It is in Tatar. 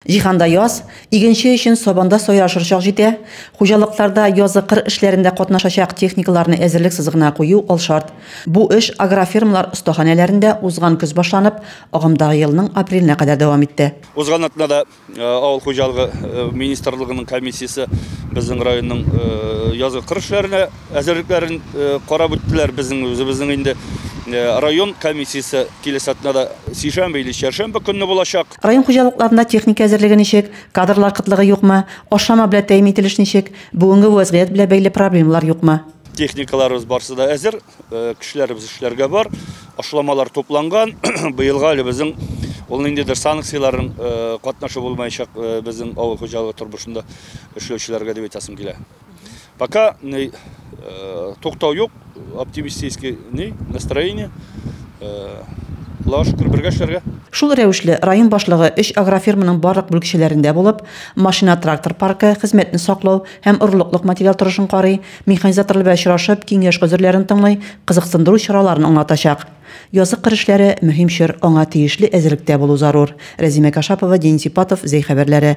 Җиһанда яз, игенче өчен сабанда саерашыр чак җитә. Хуҗалыкларда язгы кыр эшләрендә катнашачак техникаларны әзерлек сызыгына кую алшарт. Бу эш агрофирмалар остаханәләрендә узган көз башланып, агымдагы елның апреленә кадәр дәвам итте. Узган атнада Авыл хуҗалыгы министрлыгының комиссиясе безнең районның язгы кыр эшләренә әзерлекләрен карап үттеләр. Безнең үзебезнең инде район комиссиясе киләсе атнада сишәмбе или чәршәмбе көнне булачак. Район хуҗалыкларында техника әзерлеге ничек, кадрлар кытлыгы юкмы, ашлама белән тәэмин ителеш ничек, бүгенге вәзгыять белән бәйле проблемалар юкмы? Техникаларыбыз барсы да әзер, кешеләребез эшләргә бар, ашламалар тупланган. Быелга әле безнең ул ниндидер санкцияләрнең катнашы булмаячак безнең авыл хуҗалыгы тормышында эшләүчеләргә дип әйтәсем килә. Пока туктау юк, оптимистический настроение. Аллага шөкер, бергә эшләргә. Шул рәвешле, район башлыгы өч агрофирманың барлык бүлекчәләрендә булып, машина-трактор паркы, хезмәтне саклау һәм орлыклык материал торышын карый, механизаторлар белән очрашып, киңәш-гозерләрен тыңлый, кызыксындыру чараларын аңлатачак. Язгы кыр эшләре, мөһим чор, аңа тиешле әзерлектә булу зарур. Рәзимә Кашапова, Денис Ипатов, Зәй хәбәрләре.